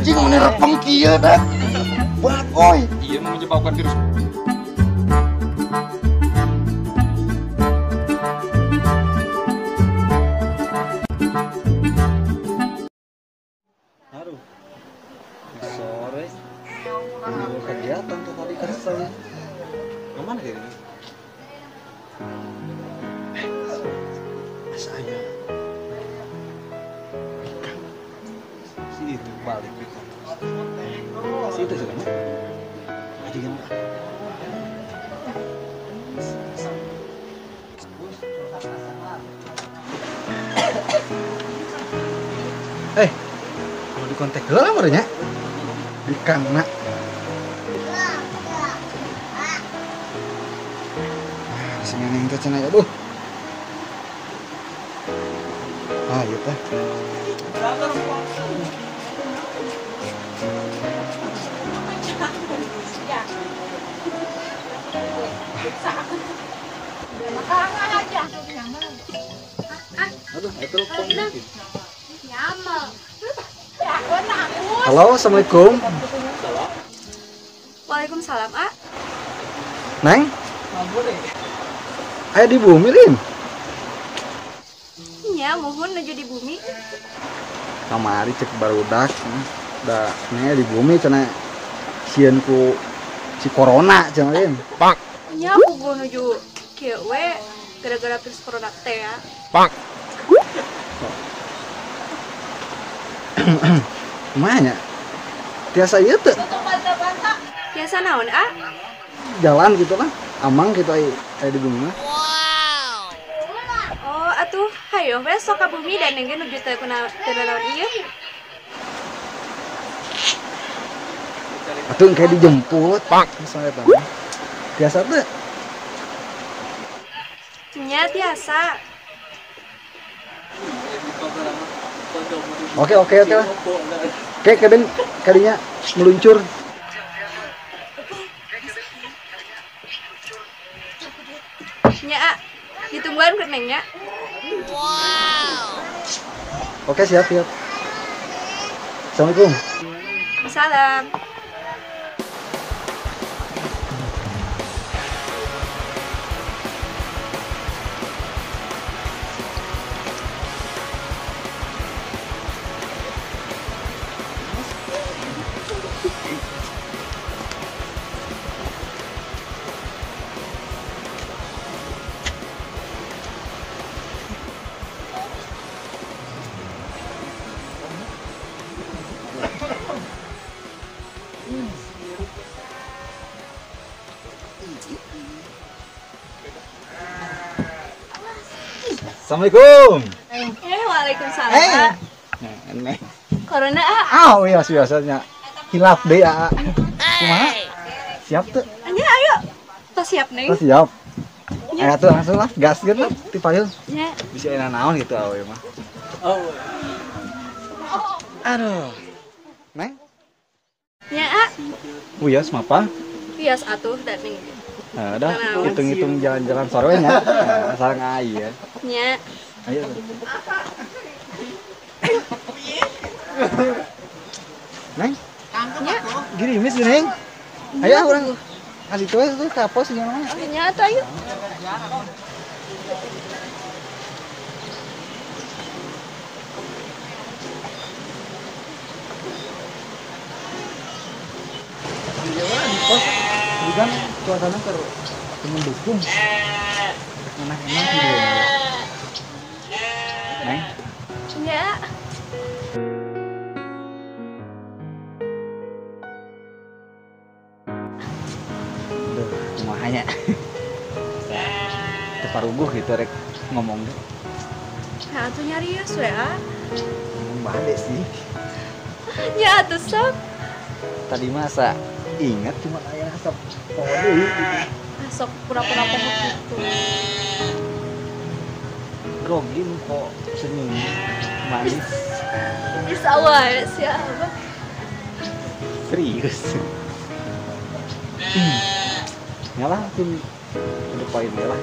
Anjing meni repeng kieu dah. Bagoy. Iya menyebabkan virus. Aduh. Sore. Kegiatan tuh tadi kesel. Kemana kayaknya? Saya ikan si itu balik di si itu sebenarnya aja gimana? Mau di kontak dulu lah merenya di kang nak. Nah, di sini yang teh cenah aduh. Ah, iya teh. Aduh, itu halo, assalamualaikum. Waalaikumsalam, A. Neng? Ayo di bumi, Lin. Ya, mohon nuju di bumi. Kamari cek barudak, da neng di bumi cenah sieun ku si corona cenah Lin. Pak. Nya aku gua nuju kieu we gara-gara virus corona teh ya. Pak. Kumaha nya? Tiasa ieu teu? Tiasa naon, A? Jalan gitu lah, amang gitu aya di bumi mah. Oh, atuh hayo we sok ka bumi dan neng ge nuju teu kuna teu naon ieu. Atuh engke dijemput. Pak. Misalnya eta mah. Tiasa teu? Nya tiasa. Oke, oke, oke lah. Oke, kadang kadinya meluncur. Nya, A. Ditungguan ke nengnya. Wow. Oke, siap, siap. Assalamualaikum. Salam. Assalamualaikum. Waalaikumsalam. Neng. Corona, A. Ah, iya biasanya. Hilaf deh, A. Kumaha? Siap tuh? Nya, ayo. Tos siap, Neng. Tos siap. Ayo tuh langsung lah, gas gitu lah, ti payun. Nya. Bisa enak naon gitu awe mah. Oh. Aduh. Neng. Nya, A. Wios mapa? Wios atuh da Neng. Nah, udah hitung-hitung jalan-jalan sore nya. Nah, sareng ai ya. Nya. Ayo. Neng. Nya. Gerimis Neng. Ayo urang kasih tuh tuh ka pos nya mah. Nya atuh ayo. Iya, di pos juga suasana ter mendukung enak-enak gitu ya. Neng. Ya. Duh, kumaha nya. Teu paruguh gitu rek ngomong ge. Nah, atuh nyarios we, A. Ngomong bade sih. Ya atuh sok. Tadi masa ingat cuma aya asap poho deui gitu. Sok pura-pura poho gitu. Grogi kok senyum manis. Bisa wae siapa? Serius. Nyalah tim udah poin lah.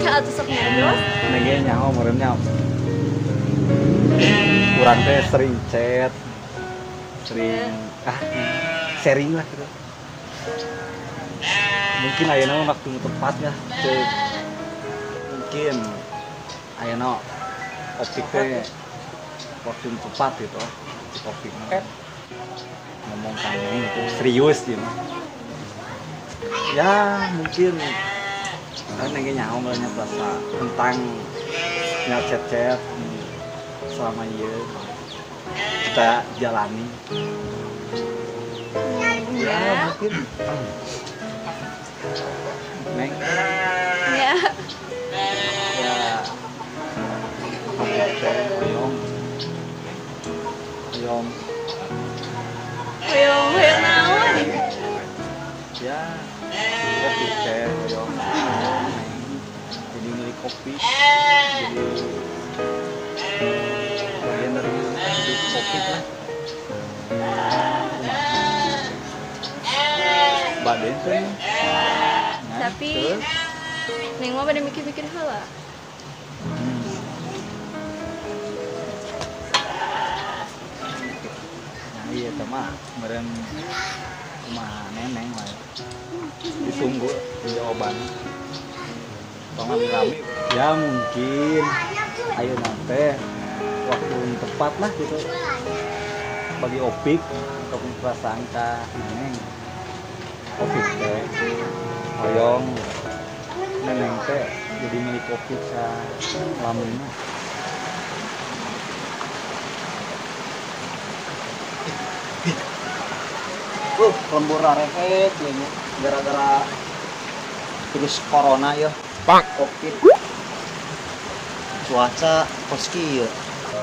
Ya atuh sok nyarios. Nege nyaho meureun nya. Urang teh sering chat, Sering sharing lah gitu. Mungkin ayeuna mah waktu tepat ya. Mungkin ayeuna Opik teh waktu tepat gitu. Opik mah ngomong ka Neng itu serius gitu. Ya mungkin kan Neng nyaho meureun perasa tentang nya chat-chat selama ieu kita jalani. Ya mungkin Neng. Ya. Ya. Opik teh hoyong. Hoyong. Hoyong hoyong naon? Ya. Opik teh hoyong. Jadi milik Opik. Jadi bagian dari hidup Opik lah. Baden tuh. Nah, tapi terus? Neng mah pada mikir-mikir heula. Nah, iya mah meureun kumaha Neneng lah. Ditunggu jawaban. Tong rame. Ya mungkin ayeuna teh waktu tepat lah gitu. Bagi Opik ataupun perasaan ka Neneng. Opik teh hoyong Neneng teh jadi milik Opik salamina. Lembur rehet ya gara-gara virus corona ya. Pak. Covid. Cuaca kos kieu.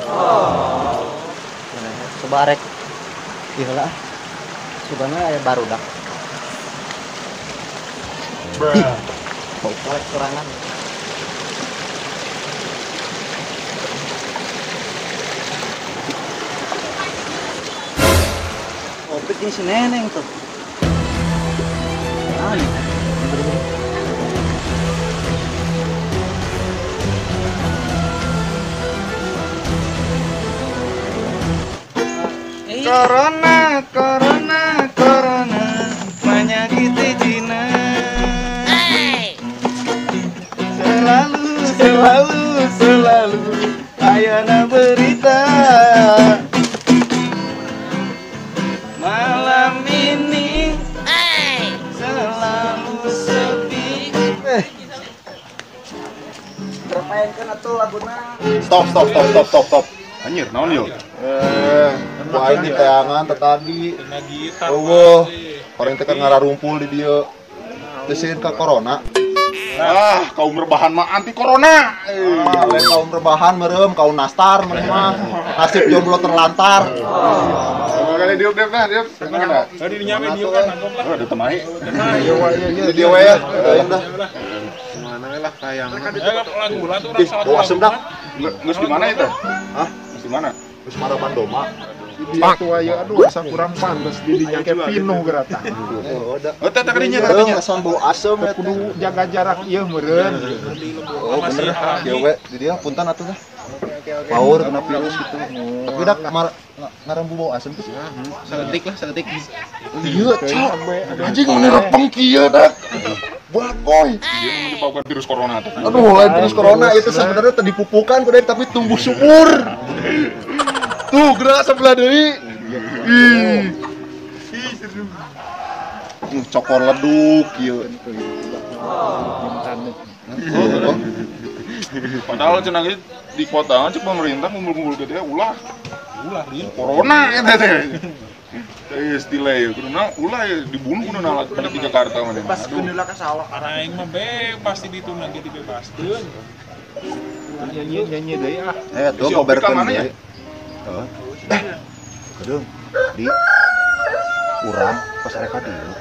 Oh. Coba arek ieu heula. Sugana aya barudak. Bruh. Bau poek sorangan. Opik ini si Neneng tuh. Ah, nih. Corona, corona, corona menyakiti Cina. Selalu, selalu, selalu ayana berita. Malam ini selalu sepi. Termainkan atuh laguna. Stop, stop, stop, stop, stop, stop. Anjir, naon yuk? Wah ini teangan tadi. Eueuh, orang teh ngararumpul di dieu. Teu sieun ka corona. Ah, kaum rebahan mah anti corona. Ah, lain kaum rebahan meureum, kaum nastar meureum mah. Nasib jomblo terlantar. Kali diuk diuk nah, diuk. Tadi dinyame diuk kan nangkop lah. Oh, ada temahi. Iya, iya, iya, we ya. Dah. Mana we lah sayang. Lagu lah tuh orang salah. Bawa asem dah. Geus di mana itu? Hah? Geus di mana? Geus maraban doma. Dia tua ya, aduh asa kurang pantes didinya ke pinuh gerata. Oh, teh kadinya kadinya. Asam bau asem ya kudu jaga jarak ieu meureun. Oh, bener. Ya we, di dia punten atuh dah. Power kena virus gitu. Tapi dah ngarambu bau asem tuh. Saeutik lah, saeutik. Iya, cok. Anjing mun repeng kieu dah. Bagoy. Dia menyebabkan virus corona tuh. Aduh, lain virus corona itu sebenarnya tadi pupukan kudu tapi tumbuh subur. Tuh, gerak sebelah deui. Ih. Ih, seru. Cokor leduk ieu. Padahal cenah ge di kota cek pemerintah ngumpul-ngumpul gede ulah. Ulah di corona eta teh. Istilah ya, kuduna ulah ya dibunuh kuduna balik di Jakarta mah. Pas kuduna ka sawah. Aing mah bebas di ditu mah ge dibebaskeun. Nyanyi-nyanyi deui ah. Eh, tuh koberkeun deui. Eh, kedeung di urang pas arek ka dieu.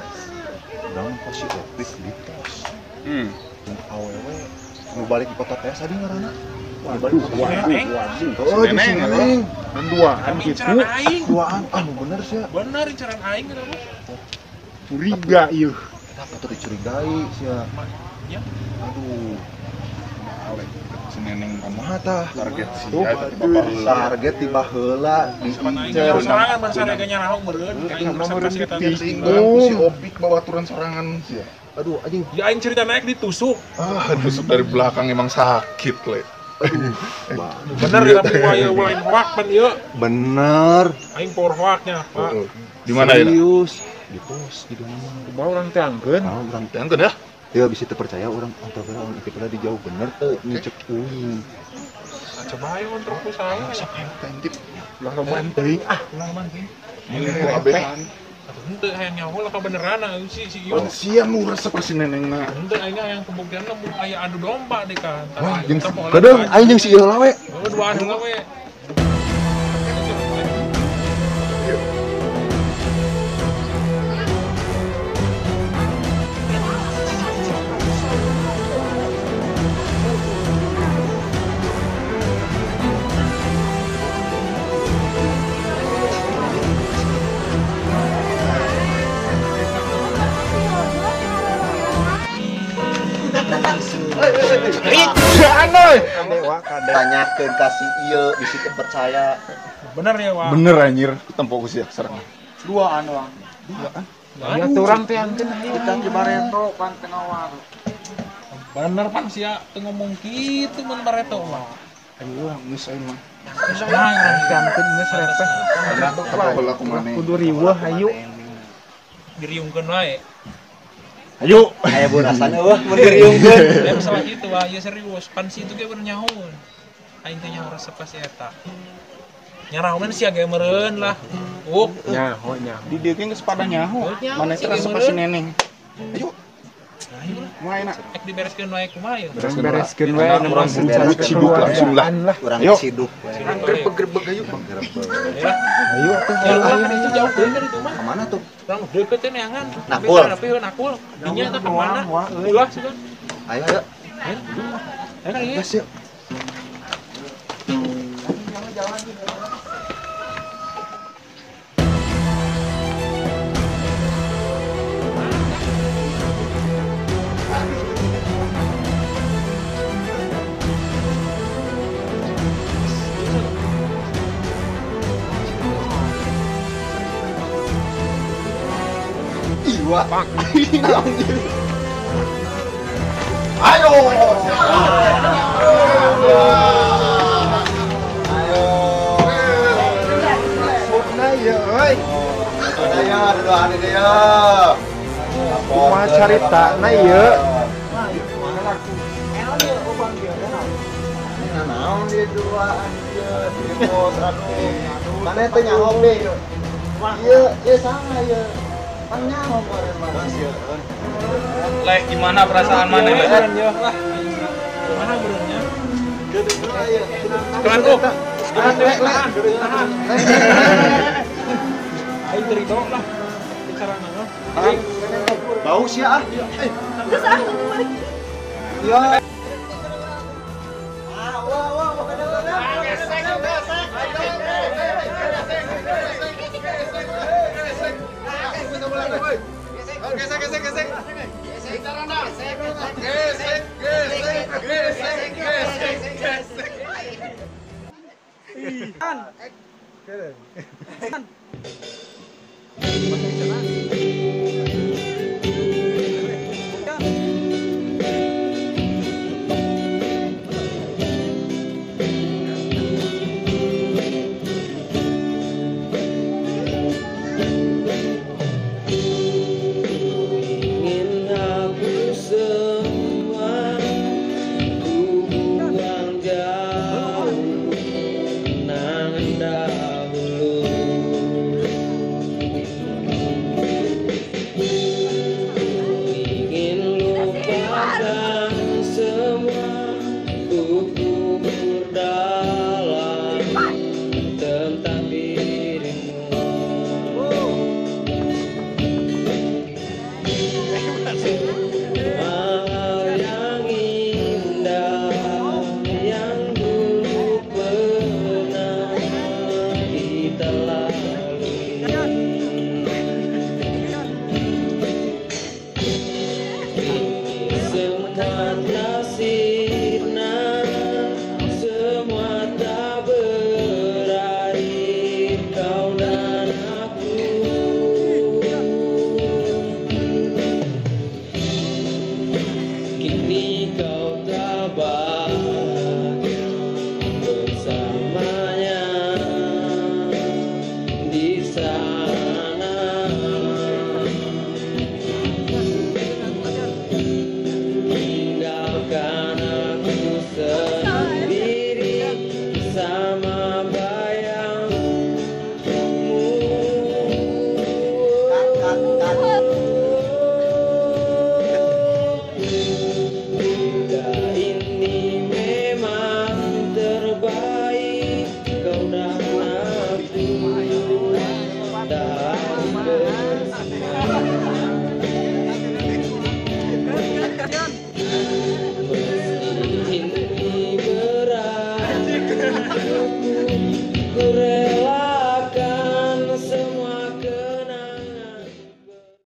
Urang pas si Opik di pos. Jeung awewe nu balik di kota teh tadi ngaranna. Waduh, waduh. Oh, di Neneng. Dan duaan gitu. Duaan, ah bener sih. Bener incaran aing eta mah. Curiga ieu. Eta patut dicurigai sia. Ya. Aduh. Alek Si Neneng Kumaha tah? Target sih. Target ti baheula diincer. Sorangan mun sarega nyarahong meureun. Si Opik babaturan sorangan sih. Aduh anjing. Ya aing cerita naik ditusuk. Ah, tusuk dari belakang emang sakit, Le. Bener ya tapi wae lain hoak pan ieu. Bener. Aing por hoaknya, Pak. Di mana ya? Serius. Di pos di mana? Kumaha urang teangkeun? Ah, urang teangkeun ya. Ya bisa terpercaya orang antara orang itu pernah di jauh bener teu nyecek uing. Nah, coba ayo kontrol ku salah. Sok ayo tentip. Ulah loman teuing ah, ulah loman teuing. Kabehan. Atuh henteu hayang nyaho lah kabeneran si si ieu. Sia nu resep si Nenengna. Henteu aing hayang pembuktian mun aya adu domba deh kan. Wah, jeung kedeung aing jeung si ieu lah we. Oh, duaan heula we. Tanyakeun ka si ieu bisi teu percaya. Bener ya, Wak? Bener anjir, tempo ku sia serang. Duaan, Wang. Duaan. Ya urang teh angkeun hayu. Kita di Bareto pan tengah war. Bener pan sia teu ngomong kitu mun Bareto mah. Ayo geus aing mah. Teangkeun geus repeh. Kudu riweuh hayu. Diriungkeun wae. Ayo. Aya bu rasana wah mun diriungkeun. Ya masalah kitu wah, ya serius. Pan si itu ge bener nyahoeun. Aing teh nyaho resep ka si eta. Nyarahoan sia ge meureun lah. Up. Nyaho nyaho. Di dieu ge geus pada nyaho. Mana teh resep ka si Neneng. Ayo. Ayo lah. Kumaha enak? Ek dibereskeun wae kumaha ieu? Bereskeun wae urang ciduk langsung lah. Urang ciduk. Grebeg-grebeg ayo. Ayo atuh. Ayo itu jauh teuing kan itu mah. Ka mana tuh? Urang deukeut teh neangan. Nakul. Tapi nakul. Dinya eta ka mana? Ulah sih kan. Ayo ayo. Ayo. Ayo kan ieu. Gas yuk. Iwa. Ayo. Ayo. Sukna ya euy. Ayo duaan ini ya. Kumaha caritana ieu? Naon dia duaan ieu di bos aduh. Mana teh nyaho be? Ieu ieu sama ieu. Leh, gimana perasaan mana, Leh? Gimana benernya? Kelan tuh. Tahan. Ayo cerita lah. Bicara mana? Bau sih ah. Terus ah, balik. Ya. Gesek, gesek, gesek. Gesek, gesek, gesek, gesek, gesek.